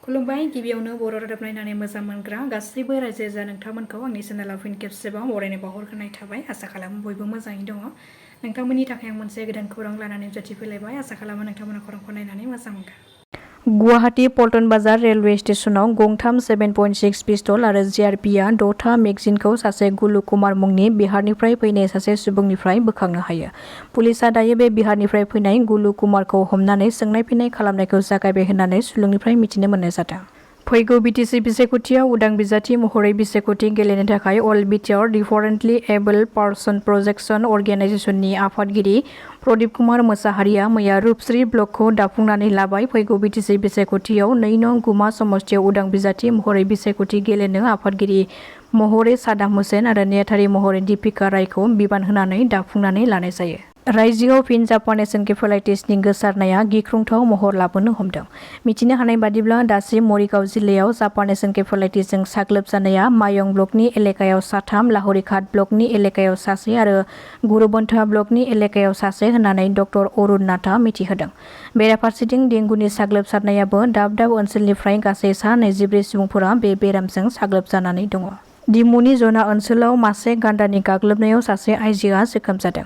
खुलुमबाय गिबियावनो बर' रादाब नायनानै मोजां मोनग्रा गासैबो रायजो राजा नोंथांमोनखौ आंनि चेनेलाव फिन खेबसेबाव बरायनाय बावहरग्रोनाय थाबाय। आसा खालामो बयबो मोजाङै दङ। नोंथांमोननि थाखाय आं मोनसे गोदान खौरां लानानै नुजाथिफैलायबाय। आसा खालामो नोंथांमोना खौरांखौ नायनानै मोजां मोनगोन। गुवाहाटी पल्टन बाजार रेलवे स्टेशनाव गंथाम 7.6 पिस्तल आरो जिआरपिआ 6था मेगजिनखौ सासे गुलु कुमार मुंनि बिहारनिफ्राय फैनाय सासे सुबुंनिफ्राय बोखांनो हायो। पुलिसआ दायो बे बिहारनिफ्राय फैनाय गुलु कुमारखौ हमनानै सोंनाय फिन्नाय खालामनायखौ जागायबाय होननानै सुलुंनिफ्राय मिथिनो मोननाय जादों। फैगौ बिटिसि बिसायख'थियाव उदां बिजाथि महरै बिसायख'थि गेलेनो थाखाय अल BTR डिफरेन्टलि एबल पार्सन प्रजेक्सन अर्गेनाइजेसननि आफादगिरि प्रदीप कुमार मोसाहारिया मैया रुपश्री ब्लकखौ दाफुंनानै लाबाय। फैगौ बिटिसि बिसायख'थियाव 2 नं गुमा समस्तियाव उदां बिजाथि महरै बिसायख'थि गेलेनो आफादगिरि महरै सादाम हुसेन आरो नेहाथारि महरै दीपिका रायखौ बिबान होनानै दाफुंनानै लानाय जायो। रायजोआव फिन जापान एनकेफेलाइटिसनि गोसारनाया गिख्रंथाव महर लाबोनो हमदों। मिथिनो हानाय बादिब्ला दासिम मरिगाव जिल्लायाव जापान एनकेफेलाइटिसजों साग्लोबजानाया मायं ब्लकनि एलेकायाव 3, लाहौरीघाट ब्लकनि एलेकायाव 1 आरो गुरुबन्था ब्लकनि एलेकायाव 1 होननानै डक्टर अरुण नाथआ मिथिहोदों। बेराफारसेथिं डेंगुनि साग्लोबसारनायाबो दाब दाब ओनसोलनिफ्राय गासै 24 सुबुंफोरा बे बेरामजों साग्लोबजानानै दङ। डिमुनि जना ओनसोलाव मासे गान्दानि गाग्लोबनायाव सासे आइजोआ जोखोम जादों।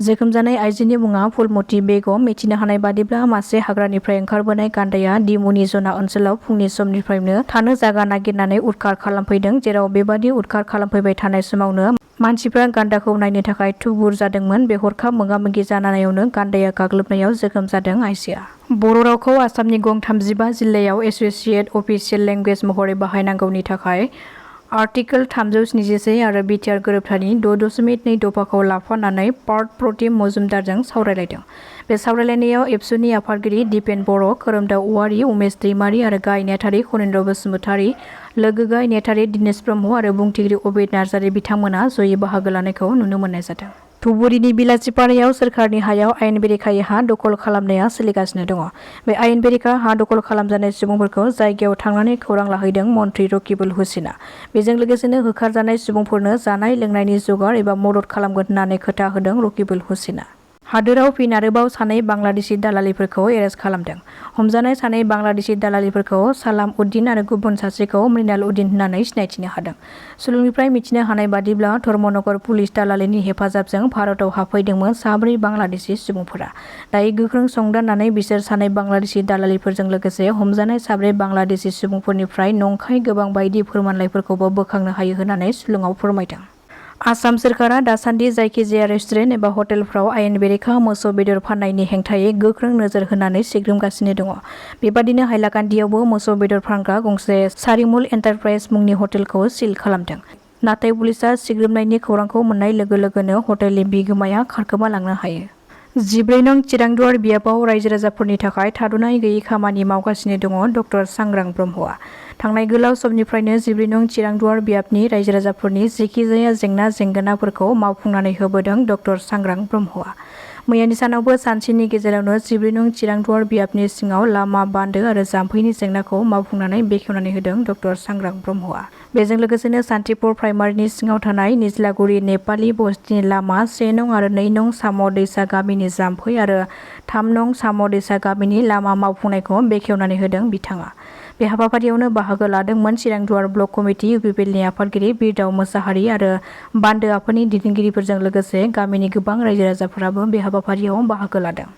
जोखोम जानाय आइजोनि मुङा फुलमति बेगम। मिथिनो हानाय बादिब्ला मासे हाग्रानिफ्राय ओंखारबोनाय गान्दाया डिमुनि जना ओनसोलाव फुंनि समनिफ्रायनो थानो जागा नागिरनानै उदखार खालामफैदों। जेराव बेबादि उदखार खालामफैबाय थानाय समावनो मानसिफ्रा गान्दाखौ नायनो थाखाय थुबुर जादोंमोन। बे हरखाब मोगा-मोगि जानायावनो गान्दाया गाग्लोबनायाव जोखोम जादों आइजोआ। बर' रावखौ आसामनि गं 35 जिल्लायाव एस'सिएट अफिसियेल लेंगुवेज महरै बाहायनांगौनि थाखाय आर्टिकल 374 आरो BTR गोरोबथानि 6.2 दफाखौ लाफानानै पार्थ प्रतिम मजुमदारजों सावरायलायदों। बे सावरायलायनायाव एबसुनि आफादगिरि दिपेन बर', खोरोमदाव औवारी, उमेश दैमारी आरो गाहाय नेहाथारि खनीन्द्र बसुमतारी, लोगो गाहाय नेहाथारि दिनेश ब्रह्म आरो बुंथिगिरि अबिर नार्जारी बिथांमोना जयै बाहागो लानायखौ नुनो मोननाय जादों। धुबुरीनि बिलासिपारायाव सोरखारनि हायाव आयेन बेरेखायै हा दखल खालामनाया सोलिगासिनो दङ। बे आयेन बेरेखा हा दखल खालामजानाय सुबुंफोरखौ जायगायाव थांनानै खौरां लाहैदों मन्त्रि रकिबुल हुसेना। बेजों लोगोसेनो होखारजानाय सुबुंफोरनो जानाय लोंनायनि जगार एबा मदद खालामगोन होननानै खोथा होदों रकिबुल हुसेना। हादोराव फिन आरोबाव 2 बांलादेशी दालालिफोरखौ एरेस्ट खालामदों। हमजानाय 2 बांलादेशी दालालिफोरखौ सालाम उद्दीन आरो गुबुन सासेखौ मृणाल उद्दीन होननानै सिनायथिनो हादों। सुलुंनिफ्राय मिथिनो हानाय बादिब्ला धर्मनगर पुलिस दालालिनि हेफाजाबजों भारताव हाबफैदोंमोन 4 बांलादेशी सुबुंफोरा। दायो गोख्रों संदाननानै बिसोर 2 बांलादेशी दालालिफोरजों लोगोसे हमजानाय 4 बांलादेशी सुबुंफोरनिफ्राय नंखाय गोबां बायदि फोरमानलाइफोरखौबो बोखांनो हायो होननानै सुलुङाव फोरमायदों। आसाम सोरखारा दासान्दि जायखिजाया रेस्टुरेन्ट एबा हटेलफ्राव आयेन बेरेखा मोसौ बेदर फाननायनि हेंथायै गोख्रों नोजोर होनानै सिग्रोमगासिनो दङ। बेबादिनो हाइलाकान्दियावबो मोसौ बेदर फानग्रा गंसे सारिमुल एन्टारप्राइज मुंनि हटेलखौ सिल खालामदों। नाथाय पुलिसआ सिग्रोमनायनि खौरांखौ मोननाय लोगो लोगोनो हटेलनि बिगोमाया खारखोमा लांनो हायो। 14 नं चिरांदुवार बियाबाव रायजो राजाफोरनि थाखाय थाद'नाय गैयै खामानि मावगासिनो दङ डक्टर सांग्रां ब्रह्मआ। थांनाय गोलाव समनिफ्रायनो 14 नं चिरांदुवार बियाबनि रायजो राजाफोरनि जेखिजाया जेंना जेंगोनाफोरखौ मावफुंनानै होबोदों डक्टर सांग्रां ब्रह्मआ। मैयानि सानावबो सानसेनि गेजेरावनो 14 नं चिरांदुवार बियाबनि सिङाव लामा, बान्दो आरो जाम्फैनि जेंनाखौ मावफुंनानै बेखेवनानै होदों डक्टर सांग्रां ब्रह्मआ। बेजों लोगोसेनो सान्तिपुर प्राइमारिनि सिङाव थानाय निज्लागुरि नेपालि बस्तिनि लामा, 1 नं आरो 2 नं साम' दैसा गामिनि जाम्फै आरो 3 नं साम' दैसा गामिनि लामा मावफुंनायखौ बेखेवनानै होदों बिथाङा। बे हाबाफारियावनो बाहागो लादोंमोन चिरांदुवार ब्लक कमिटि UPPLनि आफादगिरि बिरदाव मोसाहारि आरो बान्दो आफादनि दैदेनगिरिफोरजों लोगोसे गामिनि गोबां रायजो राजाफोराबो बे हाबाफारियाव बाहागो लादों।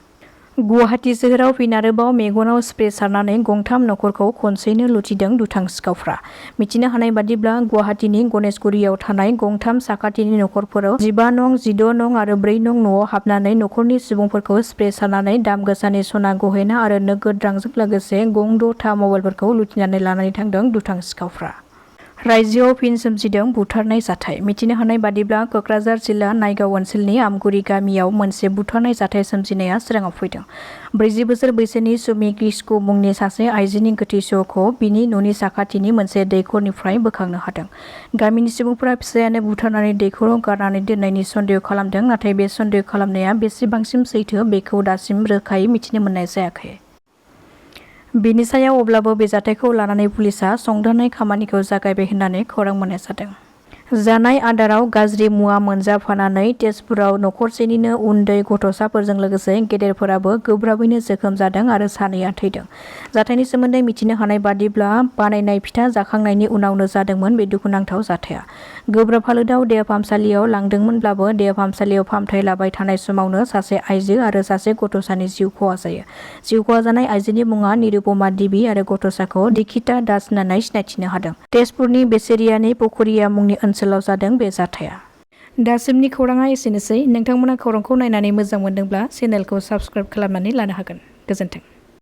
गुवाहाटी सोहोराव फिन आरोबाव मेगनाव स्प्रे सारनानै गंथाम नखरखौ खनसेनो लुथिदों दुथां सिखावफ्रा। मिथिनो हानाय बादिब्ला गुवाहाटीनि गणेशगुरियाव थानाय गंथाम साखाथिनि नखरफोराव 15 नं, 16 नं आरो 4 नं न'आव हाबनानै नखरनि सुबुंफोरखौ स्प्रे सारनानै दाम गोसानि सना गहेना आरो नोगोद रांजों लोगोसे गं 6था मबाइलफोरखौ लुथिनानै लानानै थांदों दुथां सिखावफ्रा। रायजोआव फिन सोमजिदों बुथारनाय जाथाय। मिथिनो हानाय बादिब्ला कक्राझार जिल्ला नायगाव ओनसोलनि आमगुरि गामियाव मोनसे बुथारनाय जाथाय सोमजिनाया सोराङाव फैदों। 40 बोसोर बैसोनि सुमि किस्कु मुंनि सासे आइजोनि गोथै सह'खौ बिनि न'नि साखाथिनि मोनसे दैखरनिफ्राय बोखांनो हादों। गामिनि सुबुंफोरा फिसायानो बुथारनानै दैखराव गारनानै दोननायनि सन्देह खालामदों। नाथाय बे सन्देह खालामनाया बेसेबांसिम सैथो बेखौ दासिम रोखायै मिथिनो मोननाय जायाखै। बेनि सायाव अब्लाबो बे जाथायखौ लानानै पुलिसआ संदाननाय खामानिखौ जागायबाय होननानै खौरां मोननाय जादों। जानाय आदाराव गाज्रि मुवा मोनजाफानानै तेजपुराव नखरसेनिनो उन्दै गथ'साफोरजों लोगोसे गेदेरफोराबो गोब्राबैनो जोखोम जादों आरो सानैया थैदों। जाथायनि सोमोन्दै मिथिनो हानाय बादिब्ला बानायनाय फिथा जाखांनायनि उनावनो जादोंमोन बे दुखुनांथाव जाथाया। गोब्राब हालोदाव देहा फाहामसालियाव लांदोंमोनब्लाबो देहा फाहामसालियाव फाहामथाय लाबाय थानाय समावनो सासे आइजो आरो सासे गथ'सानि जिउ खहा जायो। जिउ खहा जानाय आइजोनि मुङा निरुपमा देबी आरो गथ'साखौ दिक्षिता दास होननानै सिनायथिनो हादों। तेजपुरनि बेसेरियानि पुखुरिया मुंनि ओनसोलाव जादों बे जाथाया। दासिमनि खौराङा एसेनोसै। नोंथांमोना खौरांखौ नायनानै मोजां मोनदोंब्ला चेनेलखौ साबस्क्राइब खालामनानै लानो हागोन। गोजोन्थों।